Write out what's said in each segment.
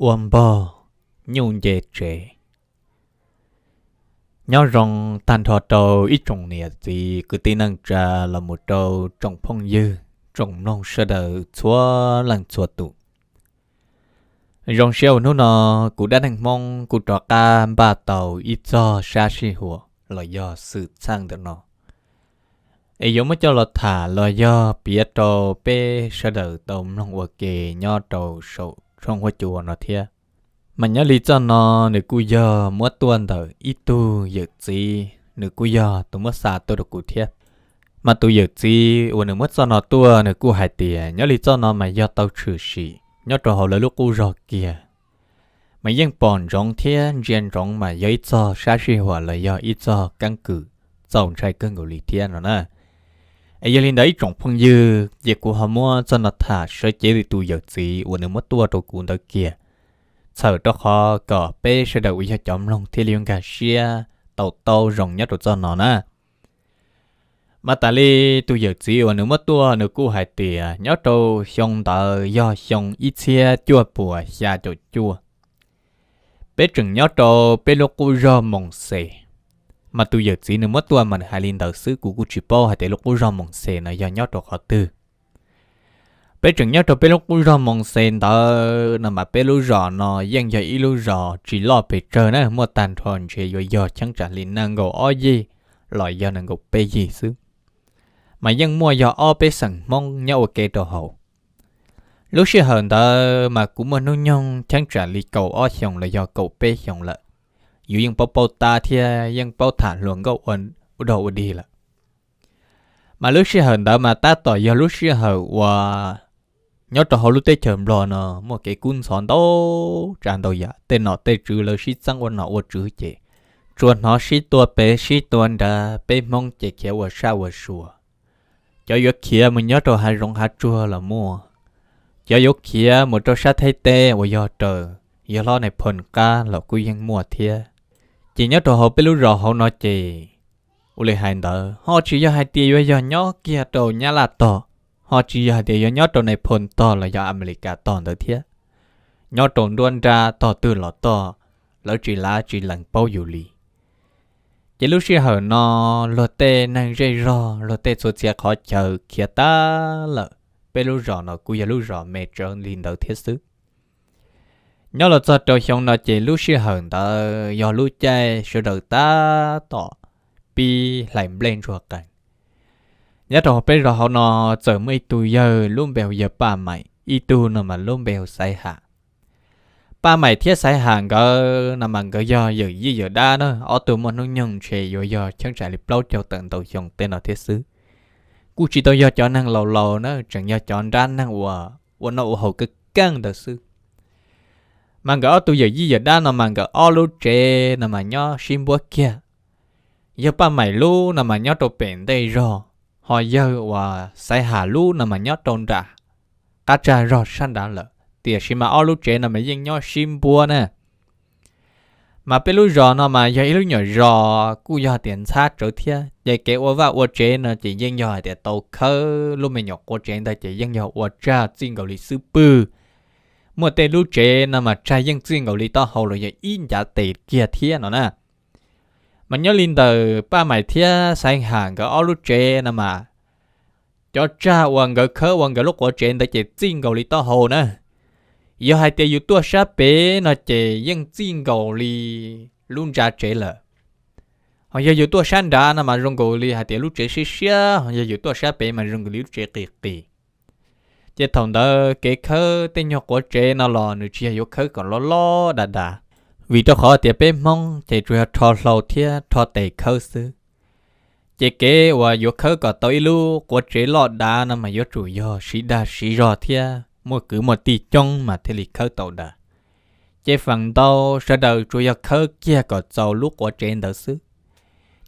ua npog nyuj nce tsev. Nyob zoo tag nrho rau ib tsoom niam txiv kwv tij neej tsa los mus rau tsoom phooj ywg, tsoom mloog sawv daws txhua leej txhua tus. Zoo siab uas hnub no kuv Dab Neeg Hmoob kuj rov qab npaj tau ib txog sab sij huam los yog xwm txheej ntawm no es yuav muab coj los tham los yog piav rau peb sawv daws tau mloog ua ke nyob rau saum tshooj huab cua no thiab. Mas nyob li txoj no nws kuj yog muab tuaj ntawm ib tug yawm txiv, nws kuj yog tus muab xa tuaj rau kuv thiab. Mas tus yawm txiv uas nws muab txoj no tuaj nws kuj hais tias nyob li txoj no mas yog tau tshwm sim nyob rau hauv lawv lub qub zog kiag, mas yeej pom ntsoov thiab ntsia ntsoov mas yog ib txog sab sij huam los yog ib txog keeb kwm txaus ntshai kawg nkaus li thiab no na. Es yog li ntawd ib tsoom phooj ywg, ces kuv ho muab txoj no tham sawv cev li tus yawm txiv uas nws muab tuaj rau kuv ntawd kiag, txhawm rau qhov kom peb sawv daws uas yog cov mloog thiaj li yuav nkag siab tau taub zoo nyob rau txoj no na. Mas tas li tus yawm txiv uas nws muab tuaj nws kuj hais tias nyob rau xyoo ntawd yog xyoo ib txhiab cuaj puas xya caum cuaj, peb tseem nyob rau peb lub qub zog Moos Xes. Mas tus yawm txiv nws muab tuaj mas nws hais li ntawd xwb, kuv kuj tsis paub hais tias lub qub zog Moos Xes no yog nyob rau qhov twg. Peb tseem nyob rau peb lub qub zog Moos Xes ntawd no mas peb lub zos no yeej yog ib lub zos tsis loj pes tsawg na, muaj tag nrho ntshe yuav yog cheeb tsam li nees nkaum ob yig los yog nees nkaum peb yig xwb, mas yeej muaj yog ob peb xeem Hmoob nyob ua ke rau hauv. Lub sij hawm ntawd mas kuv muaj hnub nyoog cheeb tsam li kaum ob xyoos los yog kaum peb xyoos lawm. Yus yeej paub paub tab thiab yeej paub tham hluas nkauj ua dog ua dig lawm. Mas lub sij hawm ntawd mas tab tom yog lub sij hawm uas nyob rau hauv lub teb chaws Nplog no muaj kev kub ntxhov ntau tsav ntau yam, tej nom tej tswv lawv sib txeeb ua nom ua tswv ces tsuas hnov sib tua pem sib tua nrad, peb Hmoob ces khiav ua sab ua sua. Cov yuav khiav mus nyob rau hav zoov hav tsuag los muaj, cov yuav khiav mus rau sab Thaib teb uas yog raws yog hlob Nais Phoo qab los kuj yeej muaj thiab. Ces nyob rau hauv peb lub zos hauv no ces ua li hais ntawd ho tsis yog hais tias yuav yog nyob kiag rau Nyab Laj tog, ho tsis yog hais tias yuav nyob rau Nais Phoo tog los yog Amelikas tog ntawd thiab. Nyob rau nruab nrab tog twg los tog, lawv tsis lav tsis lees paub yus li. Ces lub sij hawm no luag tej neeg zej zog, luag tej txhua txhia qhov chaw khiav tag lawm, peb lub zos no kuj yog lub zos me tsawv li ntawd thiab xwb. Nyob los txog rau xyoo no ces lub sij hawm ntawd yog lub caij sawv daws tab tom pib hlais nplej ntsuag qees. Nyob rau peb zos hauv no txawm muaj ib tug yawg lub npe hu yawg Paj Maim, ib tug no mas lub npe hu Xaiv Ham. Paj Maim thiab Xaiv Ham nkawd no mas nkawd yog yawm yij yawm dab na, ob tug muaj hnub nyoog ntshe yuav yog cheeb tsam li plaub caug tawm ntau xyoo tej no thiab xwb. Kuj tsis tau yog cov neeg laus laus na, tseem yog cov nrab neeg uas ua noj ua haus keej keej ntawd xwb. Mas nkawd ob tug yawm yij yawm dab no mas nkawd ob lub tsev no mas nyob sib npuab kiag. Yawg Paj Maim lub no mas nyob rau pem ntej zog, ho yawg uas Xaiv Ham lub no mas nyob rau nram qab tsag zog sab nrad lawm, tiam sis mas ob lub tsev no mas yeej nyob sib npuab na. Mas peb lub zos no mas yog ib lub nyuam zos kuj yog hais tias ntxhab tsawv thiab, ces kev ua vaj ua tsev no ces yeej yog hais tias tau khawb lub me nyuam quav tsev ntawd ces yeej yog ua tsag txij nkaus li xub pwg. Muaj tej lub tsev no mas tsag yeej txij nkaus li taub hau los yog ib ncav tes kiag thiab no na. Mas nyob li ntawm Paj Maim thiab Xaiv Ham nkawd ob lub tsev no mas cov tsag uas nkawd khawb ua nkawd lub quav tsev ntawd ces txij nkaus li taub hau na. Yog hais tias yus tuaj sab pem no ces yeej txij nkaus li lub ntsa tsev lawm. Ho yog yus tuaj sab nrad no mas zoo nkaus li hais tias lub tsev siab siab, ho yog yus tuaj sab pem mas zoo nkaus li lub tsev qis qis. Ces thaum ntawd kev khawb tej nyuag quav tsev no los nws tsis yog yuav khawb kom loj loj dav dav, vim rau qhov tias peb Hmoob ces tsuas yog rho hlau thiab rho tes khawb xwb. Ces kev uas yuav khawb kom tau ib lub quav tsev loj dav no mas yuav tsum yog siv dag siv zog thiab muaj kwv muaj tij coob mas thiaj li khawb tau dav. Ces feem ntau sawv daws tsuas yog khawb kiag kom txaus lub quav tsev ntawd xwb.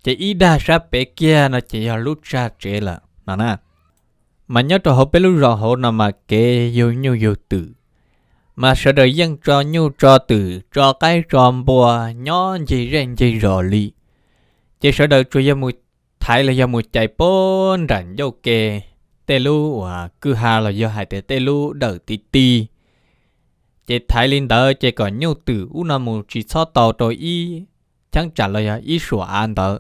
Ces ib dag sab pem kiag no ces yog lub tsag tsev lawm no na. Mas nyob rau hauv peb lub zos hauv no mas kev yug nyuj yug twm, mas sawv daws yeej tso nyuj tso twm tso qaib tso npua nyob ncig zej ncig zos li. Ces sawv daws tsuas yog mus thaiv los yog mus cais puag nram ncauj ke, tej lub uas kwj ha los yog hais tias tej lub dawm ti ti, Ces thaiv li ntawd ces kom nyuj twm ub no mus tsis txhob tau rau ib cheeb tsam los yog ib suam av ntawd,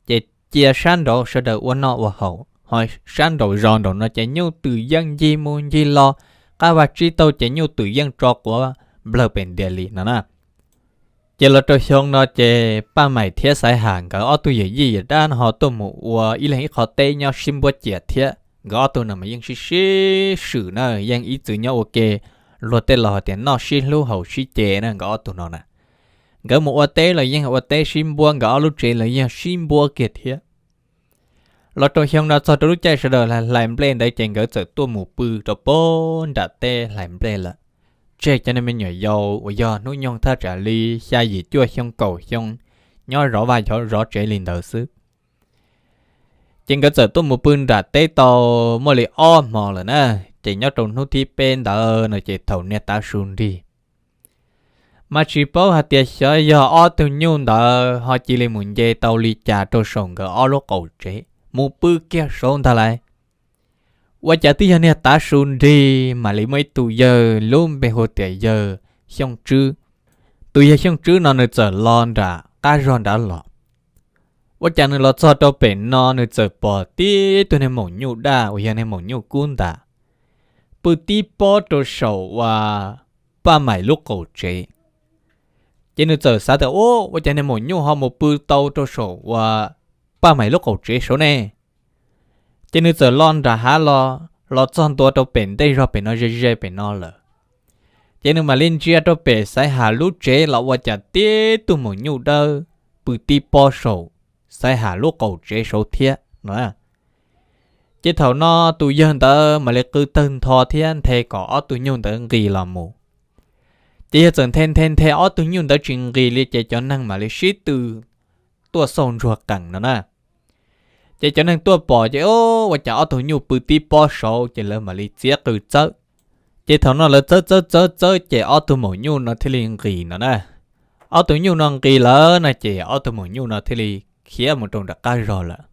ces cia sab nraud sawv daws ua noj ua haus, ho sab nraum zos nraum no ces nyuj twm yeej ncig mus ncig los, qab vaj tsib taug ces nyuj twm yeej tso quav nplawg pem ntias li no na. Ces los rau xyoo no ces Paj Maim thiab Xaiv Ham nkawd ob tug yawm yij yawm dab no ho tuaj mus ua ib leeg ib qho teb nyob sib npuab ciam thiab. Nkawd ob tug no mas yeej sib sib swm na, yeej ib txwm nyob ua ke, luag tej laus hais tias noj sib hlub haus sib ce na, nkawd ob tug no na. Nkawd mus ua teb los yeej ua teb sib npuab, nkawd ob lub tsev los yog sib npuab kiag thiab. Los rau xyoo no txog rau lub caij sawv daws hlais nplej ntawd ces nkawd txawm tuaj mus pw rau pem nram teb hlais nplej lawm, tseg cov niag me nyuam yaus uas yog hnub nyoog thaj tsam li xya yim cuaj xyoo kaum xyoo nyob zov vaj zov tsev li ntawd xwb. Ces nkawd txawm tuaj mus pw nram teb tau muaj li ob hmo lawm na. Ces nyob rau hnub thib peb ntawd no ces thaum niag tav su nrig, mas tsis paub hais tias xyov yog ob tug nyuj ntawd ho cia li mus nce tau li cas rau saum nkawd ob lub qaum tsev mus pw kiag saud ntag lauj. Ua cas twb yog niag tav su nrig mam li muaj ib tug yawg lub npe hu tias yawg Xyooj Tswb. Tus yawg Xyooj Tswb no nws txawm los nram qab zog nrad los. Ua cas nws los txog rau pem no nws txawm pom tib tug niag maum nyuj daj uas yog niag maum nyuj kub ntas pw tib pob rau saum uas Paj Maim lub qaum tsev. Ces nws txawm xav tias, Ua cas niag maum nyuj ho mus pw tau rau saum uas Paj Maim lub qaum tsev saud ne? Ces nws txawm los nram hav los, los txog ntua rau pem ntej zog pem no ze ze pem no lawm. Ces nws mam li ntsia rau pem Xaiv Ham lub tsev los ua cas tib tug maum nyuj dawb pw tib pob saum Xaiv Ham lub qaum tsev saud thiab no. Ces thaum no tus yawg ntawd mam li qw tawg ntho thiab nthe kom ob tug nyuj ntawd nqis los mus. Ces yawg txawm nthe nthe nthe ob tug nyuj ntawd tsis nqis li ces cov neeg mam li sib tw tuaj xauj ntsuag qees no na. Ces cov neeg tuaj pom ces, Ua cas ob tug nyuj pw tib pob saud? Ces lawv mam li txiav qw txawb. Ces thaum no lawv txawb txawb txawb txawb ces ob tug maum nyuj no thiaj li nqis no na. Ob tug nyuj no nqis lawm no ces ob tug maum nyuj no thiaj li khiav mus rau nram qab zog lawm.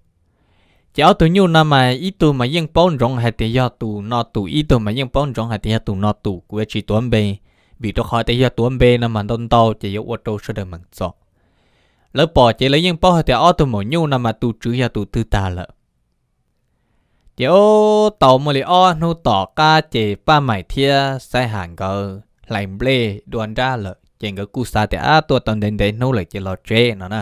Ces ob tug nyuj no mas ib tug mas yeej paub ntsoov hais tias yog tus no tus, ib tug mas yeej paub ntsoov hais tias yog tus no tus, kuv yuav tsis tuav npe, vim rau qhov tias yog tuav npe no mas ntau ntau ces yuav ua rau sawv daws meem txom. Lawv pom ces lawv yeej paub hais tias ob tug maum nyuj no mas tus tswv yog tus twg tag lawm. Ces ub tau muaj li ob hnub tom qab ces Paj Maim thiab Xaiv Ham nkawd hlais nplej dua nrab lawm ces nkawd kuj xav tias, Ab, tuaj tau ntev ntev hnub lawm ces los tsev no na.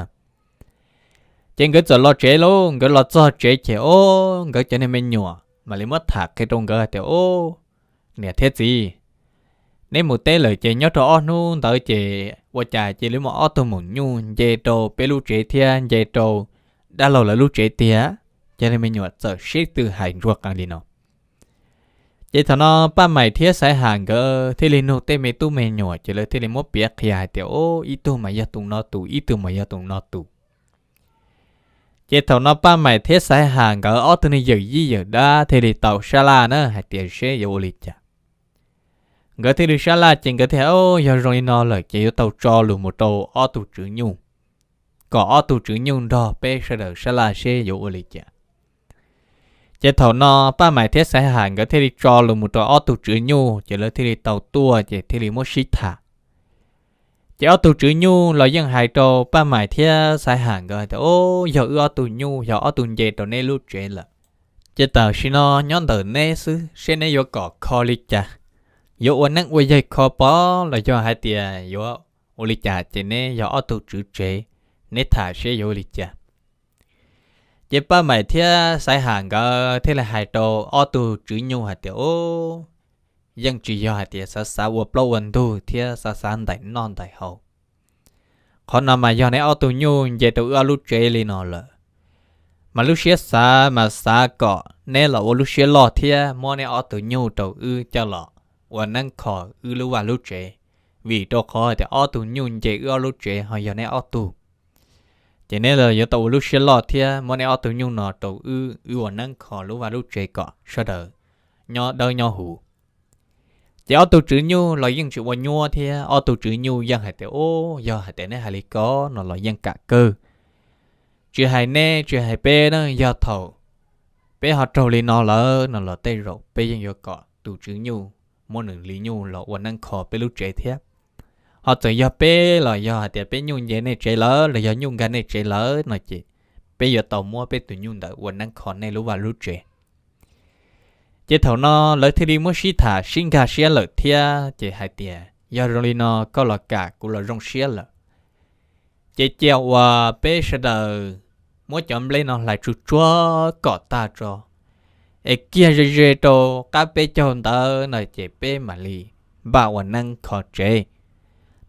Ces nkawd txawm los tsev lauj. Nkawd los txog tsev ces ub nkawd cov niag me nyuam mam li muab tham qhia rau nkawd hais tias, Ub, niam thiab txiv, neb mus teb lawm ces nyob rau ob hnub ntawd ces ua cas cia li muaj ob tug maum nyuj nce rau peb lub tsev thiab nce rau dab laug lawv lub tsev tiag? Cov niag me nyuam txawm sib tw hais ntsuag qees li no. Ces thaum no Paj Maim thiab Xaiv Ham nkawd thiaj li nug tej me tub me nyuam ces lawv thiaj li muab piav qhia hais tias, Ub, ib tug mas yog tus no tus, ib tug mas yog tus no tus. Ces thaum no Paj Maim thiab Xaiv Ham nkawd ob tug niag yawm yij yawm dab thiaj li tau sab laj na hais tias seb yuav ua li cas. Nkawd thiaj li sab laj ces nkawd thiaj, Yog zoo li no lawm ces yuav tau tso lus mus rau ob tug tswv nyuj, kom ob tug tswv nyuj nrog peb sawv daws sab laj seb yuav ua li cas. Ces thaum no Paj Maim thiab Xaiv Ham nkawd thiaj li tso lus mus rau ob tug tswv nyuj ces lawv thiaj li tau tuaj ces thiaj li muab sib tham. Ces ob tug tswv nyuj los yeej hais rau Paj Maim thiab Xaiv Ham nkawd hais tias, Ub, yog wb ob tug nyuj yog ob tug nce rau neb lub tsev lawm, ces tam sim no nyob ntawm neb xwb seb neb yuav kom kho li cas, yuav ua neeb ua yaig kho pov los yog hais tias yuav ua li cas ces neb yog ob tug tswv tsev, neb tham seb yuav ua li cas. Ces Paj Maim thiab Xaiv Ham nkawd thiaj li hais rau ob tug tswv nyuj hais tias, Ub, yeej tsis yog hais tias xav xav ua plaub ua ntug thiab xav xav ntais noj ntais haus. Qhov no mas yog neb ob tug nyuj nce rau wb ob lub tsev li no lawm, mas lub siab xav mas xav kom neb los ua lub siab loj thiab muab neb ob tug nyuj rau wb coj los ua neeb kho wb lub vaj lub tsev, vim rau qhov tias ob tug nyuj nce wb ob lub tsev ho yog neb ob tug. Ces neb los yuav tau ua lub siab loj thiab muab neb ob tug nyuj no rau wb, wb ua neeb kho lub vaj lub tsev kom sawv daws nyob dawb nyob huv. Ces ob tug tswv nyuj los yeej tsis ua nyuab thiab, ob tug tswv nyuj yeej hais tias, Ub, yog hais tias neb hais li ko no los yeej kam kawg. Tsis hais neb tsis hais peb na, yog thaum peb ho raug li no lawm no los tej zaum peb yeej yuav kom tus tswv nyuj muab nws li nyuj los ua neeb kho peb lub tsev thiab. Ho txawm yog peb los yog hais tias peb nyuj nce nej tsev lawm los yog nyuj nkag nej tsev lawm no ces peb yuav tau muab peb tus nyuj ntawd ua neeb kho nej lub vaj lub tsev. Ces thaum no lawv thiaj li muab sib tham sib nkag siab lawm thiab ces hais tias yog zoo li no koj los kam kuv los zoo siab lawm. Ces cia uas peb sawv daws muab cov nplej no hlais tsuag tsuag kom tag tso, es kiag ze ze rau qab peb caug ntawd no ces peb mam li npaj ua neeb kho tsev.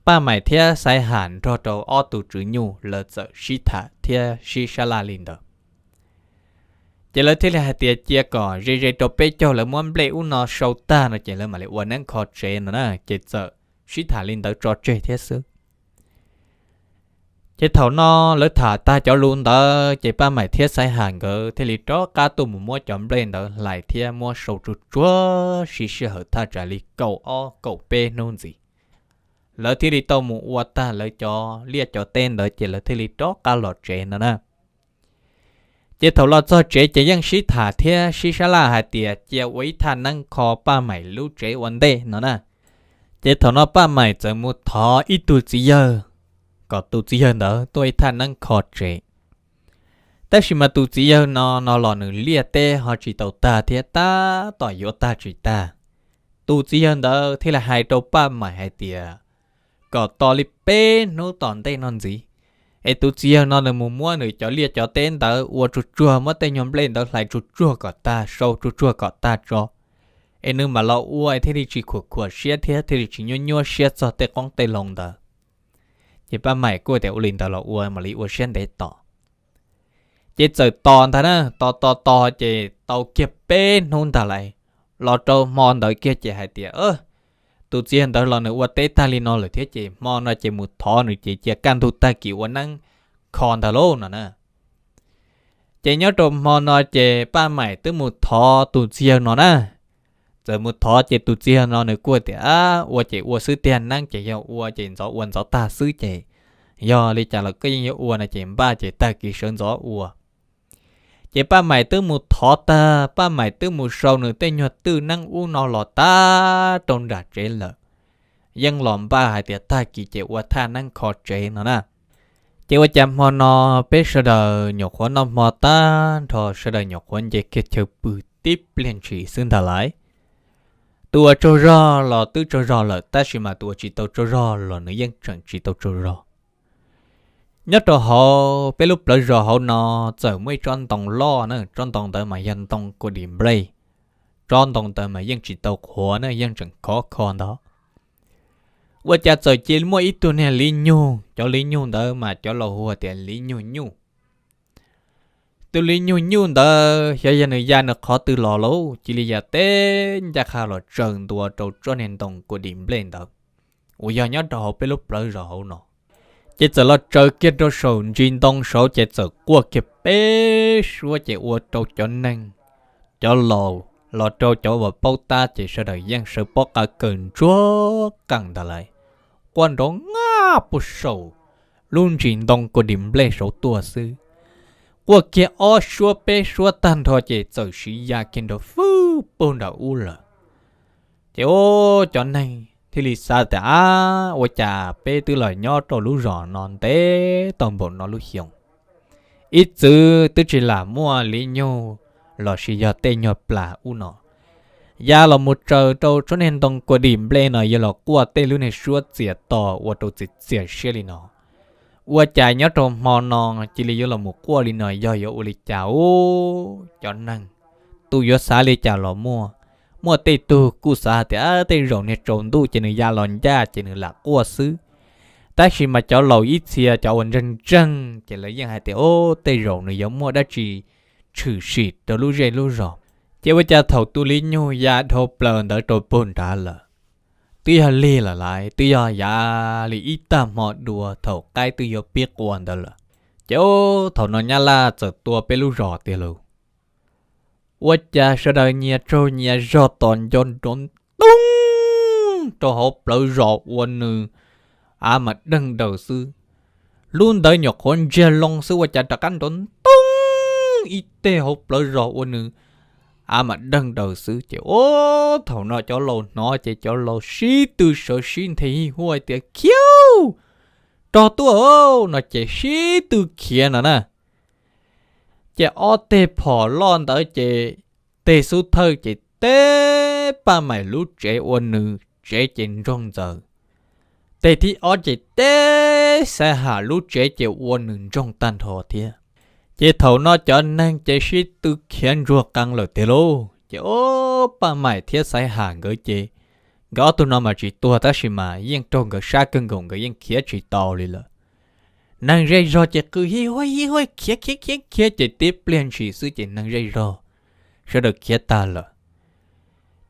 Paj Maim thiab Xaiv Ham nrog rau ob tug tswv nyuj lawv txawm sib tham thiab sib sab laj li ntawd. Ces lawv thiaj li hais tias cia kom ze ze rau peb caug lawv muab nplej ub no sau tag no ces lawv mam li ua neeb kho tsev no na, ces txawm sib tham li ntawd tso tseg thiab xwb. Ces thaum no lawv tham tag cov lus ntawd ces Paj Maim thiab Xaiv Ham nkawd thiaj li rov qab tuaj mus muab cov nplej ntawd hlais thiab muab sau tsuag tsuag siv sij hawm thaj tsam li kaum ob kaum peb hnub ntxiv. Lawv thiaj li tau mus ua tag lawv cov liaj cov teb ntawd ces lawv thiaj li rov qab los tsev no na. Ces thaum los txog tsev ces yeej sib tham thiab sib sab laj hais tias cia ua ib thaj neeb kho Paj Maim lub tsev ua ntej no na. Ces thaum no Paj Maim txawm mus thov ib tug txiv yawg kom tus txiv yawg ntawd tuaj ib thaj neeb kho tsev. Tab sis mas tus txiv yawg no no los nws liaj teb ho tsis tau tag thiab tab tom yuav tag tsis tag. Tus txiv yawg ntawd thiaj li hais rau Paj Maim hais tias kom tos li peb hnub tom ntej no ntxiv, es tus txiv yawg no nws mus muab nws cov liaj cov teb ntawd ua tsuag tsuag, muab tej nyuag nplej ntawd hlais tsuag tsuag kom tag, sau tsuag tsuag kom tag tso, es nws mam los ua es thiaj li tsis khuam khuam siab thiab thiaj li tsis nyuaj nyuaj siab txog tej qoob tej loo ntawd. Ces Paj Maim kuj tias ua li ntawd los ua, mam li ua siab ntev tos. Ces txawm tos ntag na, tos tos tos ces tau kiag peb hnub ntag lawm, los rau hmo ntawd kiag ces hais tias tus txiv yawg ntawd los nws ua teb tag li no lawm thiab ces hmo no ces mus thov nws ces cia kaj ntug tag kis ua neeb kho ntag lauj no na. Ces nyob rau hmo no ces Paj Maim twb mus thov tus txiv yawg no na. Txawm mus thov ces tus txiv yawg no nws kuj tias ua ces ua xwb tiag, neeb ces yog ua ces ntxov ua ntxov tag xwb ces yog li cas los koj yeej yuav ua no ces npaj ces tag kis sawv ntxov ua. Ces Paj Maim twb mus thov tag, Paj Maim twb mus sau nws tej nyuag twj neeb ub no los tag rau nram tsev lawm, yeej los npaj hais tias tag kis ces ua thaj neeb kho tsev no na. Ces ua cas hmo no peb sawv daws nyuam qhuav noj hmo tag nrho, sawv daws nyuam qhuav nce kiag chaw pw tib pliag ntshis xwb ntag lawm. Tus uas tsaug zog los twb tsaug zog lawm, tab sis mas tus uas tsis tau tsaug zog los nws yeej tseem tsis tau tsaug zog. Nyob rau hauv peb lub plawv zos hauv no txawm muaj ib tsob ntoo loj na, tsob ntoo ntawd mas yog ntoo kua dim nplej. Tsob ntoo ntawd mas yeej tsis tau qhuav na, yeej tseem khov kho ntawd. Ua cas txawm cia muaj ib tug niag liv nyug, cov liv nyug ntawd mas cov laus hu tias liv nyug nyuj. Tus liv nyug nyuj ntawd xyov yog nws ya nws qhov twg los lauj, cia li ya teb ncaj qha los tsaws ntua rau tsob niag ntoo kua dim nplej ntawd uas yog nyob rau hauv peb lub plawv zos hauv no. Ces txawm los tsaws kiag rau saum ntsis ntoo saud ces txawm quaj kiag peb suab ces ua rau cov neeg, cov laus los rau cov uas paub tab ces sawv daws yeej sawv pob qa kawg ntsuag qees ntag lawm. Quaj nrov nqaj puag saum lub ntsis ntoo kua dim nplej saud tuaj xwb. Quaj kiag ob suab peb suab tag nrho ces txawm siv ya kiag nrov fwj puag nram ub lawm. Ces ua cov neeg thiaj li xav tias ab, ua cas peb twb los nyob rau lub zos no ntev tau npaum no lub xyoo, ib txwm twb tsis lam muaj liv nyug los sis yog tej nyuag plas ub no ya los mus tsaws rau tsob niag ntoo kua dim nplej no yuav los quaj tej lub niag suab txias to ua rau txias txias siab li no. Ua cas nyob rau hmo no cia li yuav los mus quaj li no, yog yuav ua li cas ub? Cov neeg, tus yuav xav li cas los muaj. Muaj tej tug kuj xav hais tias tej zaum niag tsaus ntuj ces nws ya los ncaj ces nws lam quaj xwb. Tab sis mas cov laus ib txhia cov uas ntseeg ntseeg ces lawv yeej hais tias o, tej zaum nws yuav muaj dab tsi tshwm sim rau lub zej lub zos. Ces ua cas thaum tus liv nyug ya dhau plaws ntawd rau puag nrad lawm, twb yog lig lawm laiv, twb yog yav li ib tag hmo dua thaum qaib twb yuav pib qua ntawd lawm. Ces thaum no Nyab Laj txawm tua peb lub zos tiag lauj. Ua cas sawv daws nyias tsaug nyias zog tos nco nrov ntoo rau hauv plawv zos ua nws av mas deeg daws xwb. Lub ntawd nyuam qhuav ntsiag loo xwb ua cas rov qab nrov ntoo ib teg hauv plawv zos ua nws av mas deeg daws xwb. Ces ub, thaum no cov laus hnov ces cov laus sib tw sawv sib nthe hij huaj tias, Khiav, rog tuaj no ces sib tw khiav no na. Ces ob teg phom loj ntawd ces teg xub thawj ces teb Paj Maim lub tsev ua nws tsev ces ntsoog ntxaws. Teg thib ob ces teb Xaiv Ham lub tsev ces ua nws ntsoog tag nrho thiab. Ces thaum no cov neeg ces sib tw khiav ntsuag qees lawm tiag lauj. Ces ub, Paj Maim thiab Xaiv Ham nkawd ces nkawd ob tug no mas tsis tuag tab sis mas yeej raug nkawd sab kawg nkaus, nkawd yeej khiav tsis tau li lawm. Neeg zej zog ces qw hij huaj hij huaj khiav khiav khiav khiav ces tib pliag ntshis xwb ces neeg zej zog sawv daws khiav tag lawm.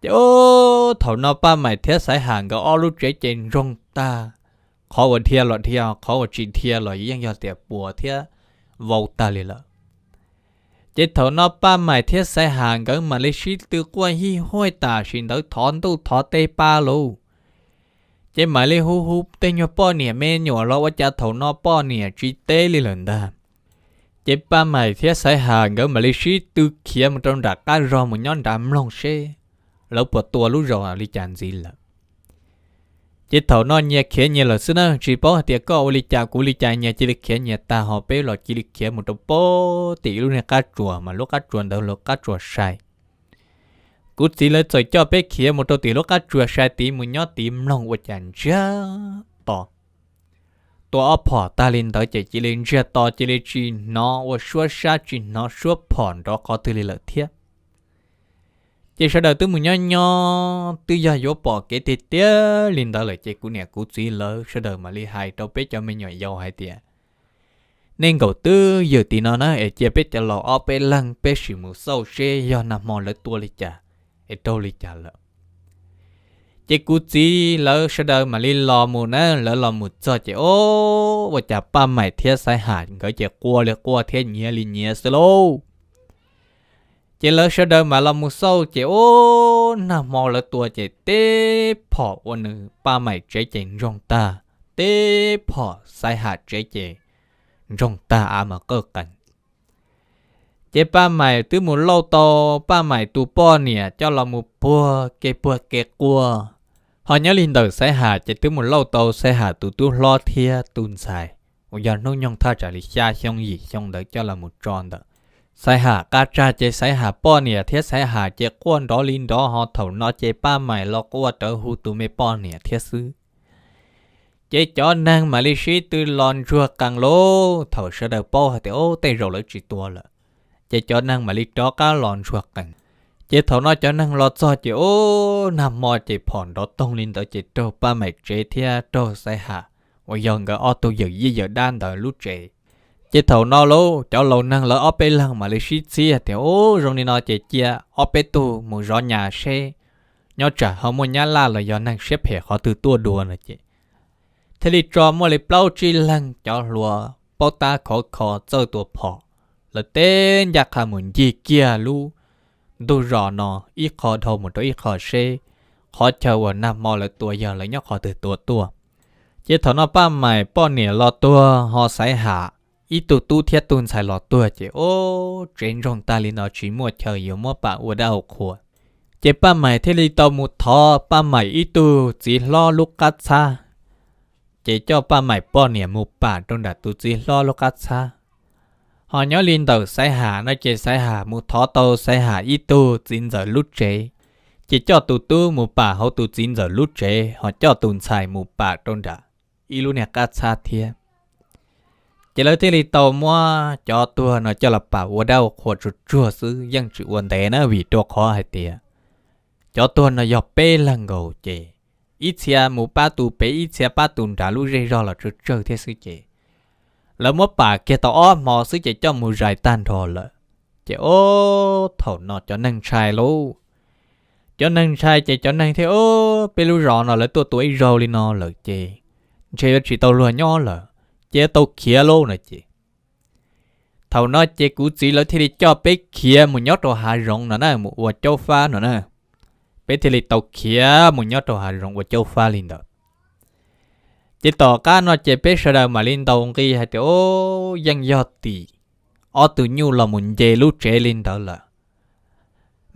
Ces ub, thaum no Paj Maim thiab Xaiv Ham nkawd ob lub tsev ces ntsoog tag, qhov uas dhia los dhia, qhov uas tsis dhia los yeej yog tias puas thiab vau tag li lawm. Ces thaum no Paj Maim thiab Xaiv Ham nkawd mam li sib tw quaj hij huaj tam sim ntawd thov ntuj thov teb pab lauj. Ces mam li hu hu tej nyuag poj niam me nyuam los ua cas thaum no poj niam tsis teb li lawm ntag. Ces Paj Maim thiab Xaiv Ham nkawd mam li sib tw khiav mus rau nram qab zog mus nyob nrad mloog seb lawv puas tua lub zos li cas ntxiv lawm. Ces thaum no nyias khiav nyias lawm xwb na, tsis paub hais tias koj ua li cas kuv li cas, nyias cia li khiav nyias tag, ho peb los cia li khiav mus rau pem tim ib lub niag qab tsuas, mas lub qab tsuas ntawd lub qab tsuas sai. Kuv txiv lawv txawm coj peb khiav mus rau tim lub qab tsuas sai tid mus nyob tid mloog ua cas ntsiag to. Tua ob phom tag li ntawd ces cia li ntsiag to, cia li tsis hnov ua suab sab, tsis hnov suab phom nrov qhov twg li lawm thiab. Ces sawv daws twb mus nyob nyob twb yog yuav pom kev tiag tiag li ntawd lawm ces kuv niam kuv txiv lawv sawv daws mam li hais rau peb cov me nyuam yaus hais tias, Nej nkaum twj ywm tim no na es cia peb cov laus ob peb leeg peb sim mus xauj seb yog nag hmo lawv tua li cas es raug li cas lawm. Ces kuv txiv lawv sawv daws mam li los mus na, lawv los mus txog ces ub, ua cas Paj Maim thiab Xaiv Ham nkawd ces quaj li quaj thiab nyiav li nyiav xwb lauj. Ces lawv sawv daws mam los mus xauj ces ub, nag hmo lawv tua ces teb phom ua nws Paj Maim tsev ces ntsoog tag, teb phom Xaiv Ham tsev ces ntsoog tag av mas qawj qees. Ces Paj Maim twb mus lauj tau Paj Maim tus poj niam coj los mus puag kev puag kev quaj. Ho nyob li ntawm Xaiv Ham ces twb mus lauj tau Xaiv Ham tus tub hlob thiab tus ntxhais uas yog hnub nyoog thaj tsam li xya xyoo yim xyoo ntawd coj los mus tso ntawm Xaiv Ham qab tsag ces Xaiv Ham poj niam thiab Xaiv Ham ces quaj nrov li nrov, ho thaum no ces Paj Maim los quaj rawv hu tus me poj niam thiab xwb. Ces cov neeg mam li sib tw los ntsuag qees lauj, thaum sawv daws paub hais tias ub, tej zaum lawv tsis tua lawm, ces cov neeg mam li rov qab los ntsuag qees. Ces thaum no cov neeg los txog ces ub, nag hmo ces phom nrov toog li ntawd ces raug Paj Maim tsev thiab raug Xaiv Ham uas yog nkawd ob tug yawm yij yawm dab ntawd lub tsev. Ces thaum no lauj, cov laus neeg lawv ob peb leeg mam li sib txib hais tias ub, zoo li no ces cia ob peb tug mus zov nyas seb nyob tsam ho muaj nyab laj los yog neeg siab phem qhov twg tuaj dua no ces thiaj li tso muaj li plaub tsib leeg cov hluas paub tab khov kho txawj tua phom, lawv teb ncaj qha mus ncig kiag lub ntug zos no ib qho dhau mus rau ib qho seb qhov chaw uas nag hmo lawv tua yog lawv nyob qhov twg tua tuaj. Ces thaum no Paj Maim poj niam los tuag ho Xaiv Ham ib tug tub thiab tug ntxhais los tuag ces ub, tsev ntsoog tag li no tsis muaj chaw yuav muab pam ua dab ua qhua. Ces Paj Maim thiaj li tau mus thov Paj Maim ib tug txiv hlob lub qab txhab, ces coj Paj Maim poj niam mus pam rau nram tus txiv hlob lub qab txhab. Ho nyob li ntawm Xaiv Ham no ces Xaiv Ham mus thov tau Xaiv Ham ib tug txiv ntxawm lub tsev, ces coj tus tub mus pam hauv tus txiv ntxawm lub tsev ho coj tus ntxhais mus pam rau nram ib lub niag qab txhab thiab. Ces lawv thiaj li tau muab cov tuag no coj los pam ua dab ua qhua tsuag tsuag xwb, yeej tsis ua ntev na, vim rau qhov hais tias cov tuag no yog peb leeg nkaus ces ib txhia mus pab tus pem ib txhia pab tus nrad lub zej zog los tsawg tsawg thiab xwb ces lawv muab pam kiag tau ob hmo xwb ces coj mus zais tag nrho lawm. Ces ub, thaum no cov neeg ntshai lauj. Cov neeg ntshai ces cov neeg thiaj ub, peb lub zos no lawv tuaj tua ib zaug li no lawm ces ntshe yuav tsis tau luag nyob lawm, ces yuav tau khiav lauj no ces thaum no ces kuv txiv lawv thiaj li coj peb khiav mus nyob rau hav zoov no na, mus ua caub fab no na. Peb thiaj li tau khiav mus nyob rau hav zoov ua caub fab li ntawd. Ces tom qab no ces peb sawv daws mam li ntaus nqi hais tias ub, yeej yog tim ob tug nyuj los mus nce lub tsev li ntawd lawm.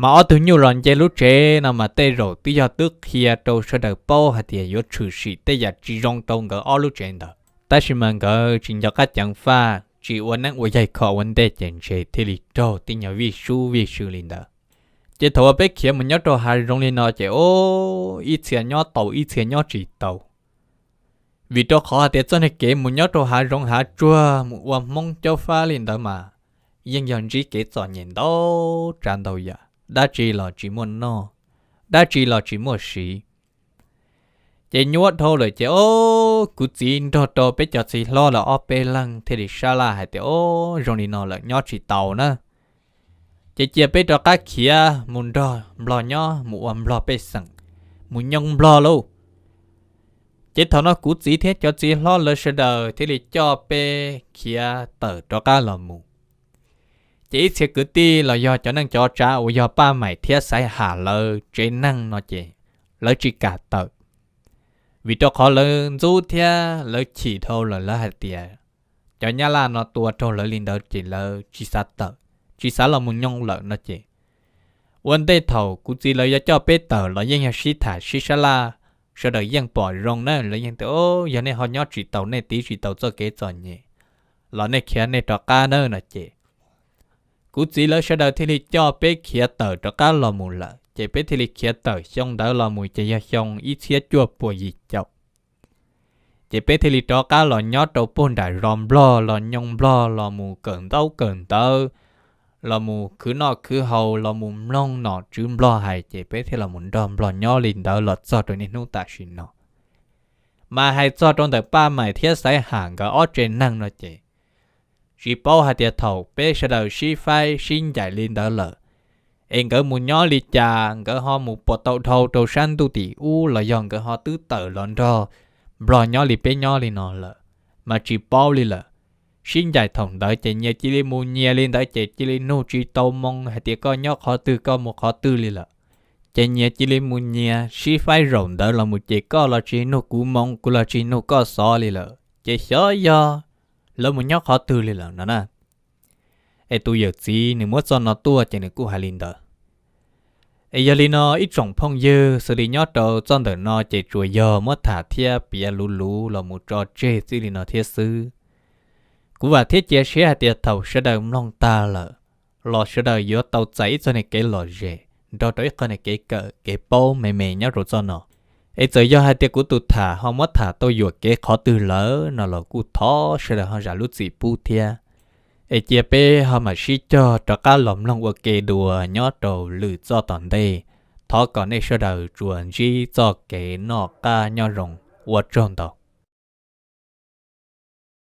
Mas ob tug nyuj los nce lub tsev no mas tej zaum twb yog twb qhia rau sawv daws paub hais tias yuav tshwm sim tej yam tsis zoo rau nkawd ob lub tsev ntawd, tab sis mas nkawd tsis nco qab ceev faj, tsis ua neeb ua yaig kho ua ntej ces ntshe thiaj li raug tej nyuag vij sub vij sw li ntawd. Ces thaum uas peb khiav mus nyob rau hav zoov li no ces o, ib txhia nyob tau ib txhia nyob tsis tau. Vim rau qhov hais tias txoj niag kev mus nyob rau hav zoov hav tsuag mus ua Hmoob caub fab li ntawd mas yeej yog ntsib kev txom nyem ntau tsav ntau yam, dab tsi los tsis muaj noj, dab tsi los tsis muaj siv. Ces nyuaj dhau lawm ces o, kuv txiv nrog rau peb cov txiv hlob lawv ob peb leeg thiaj li sab laj hais tias o, zoo li no lawm nyob tsis tau na, ces cia peb rov qab khiav mus nrog nplog nyob, mus ua nplog pej xeem, mus nyoo nplog lauj. Ces thaum no kuv txiv thiab cov txiv hlob lawv sawv daws thiaj li coj peb khiav tawm rov qab los mus. Ces ib txhia kwv tij los yog cov neej cov tsav uas yog Paj Maim thiab Xaiv Ham lawv tsev neeg no ces lawv tsis kam tawm, vim rau qhov lawv ntxub thiab lawv chim dhau lawm, lawv hais tias cov Nyab Laj no tua raug lawv li ntawd ces lawv tsis xav tawm, tsis xav los mus nyoo lawm no ces ua ntej thaum kuv txiv lawv yuav coj peb tawm los yeej yog sib tham sib sab laj, sawv daws yeej pom zoo na, lawv yeej tias yog nej ho nyob tsis tau, nej tiv tsis tau txoj kev txom nyem los nej khiav nej rov qab na no ces kuv txiv lawv sawv daws thiaj li coj peb khiav tawm rov qab los mus lawm. Ces peb thiaj li khiav tawm xyoo ntawd los mus ces yog xyoo ib txhiab cuaj puas yim caum. Ces peb thiaj li rov qab los nyob rau puag nram zos nplog, los nyoo nplog, los mus kawm ntaub kawm ntawv, los mus khwv noj khwv haus, los mus mloog nom tswv nplog hais, ces peb thiaj los mus nrog nplog nyob li ntawd los txog rau niaj hnub tam sim no. Mas hais txog rau ntawm Paj Maim thiab Xaiv Ham nkawd ob tsev neeg no ces tsis paub hais tias thaum peb sawv daws sib faib sib ncaim li ntawd lawm, es nkawd mus nyob li cas, nkawd ho mus puas tau dhau rau sab ntuj tim ub los yog nkawd ho twb tawm los nrog nplog nyob li peb nyob li no lawm, mas tsis paub li lawm. Sib ncaim thaum ntawd ces nyias cia li mus nyias li ntawd ces cia li nug tsis tau moo hais tias koj nyob qhov twg koj mus qhov twg li lawm. Ces nyias cia li mus nyias, sib faib zaum ntawd los mus ces koj los tsis nug kuv moo, kuv los tsis nug koj xov li lawm, ces xyov yog lawv mus nyob qhov twg li lawm no na. Es tus yawm txiv nws muab txoj no tuaj ces nws kuj hais li ntawd. Es yog li no ib tsoom phooj ywg, xws li nyob rau txoj ntawm no ces tsuas yog muab tham thiab piav luv luv los mus tso tseg txij li no thiab xwb. Kuv vam thiab cia siab hais tias thaum sawv daws mloog tag lawm los sawv daws yuav tau txais ib txoj niag kev lom zem nrog rau ib qho niag kev kawm kev paub me me nyob rau txoj no. Es txawm yog hais tias kuv tus tham ho muab tham tau yuam kev qhov twg lawm no los kuj thov sawv daws ho zam lub txim pub thiab. Es cia peb ho mam sib cog rov qab los mloog ua ke dua nyob rau lwm txoj tom ntej. Thov kom nej sawv daws tsuas ntsib txoj kev noj qab nyob zoo. Ua tsaug ntau.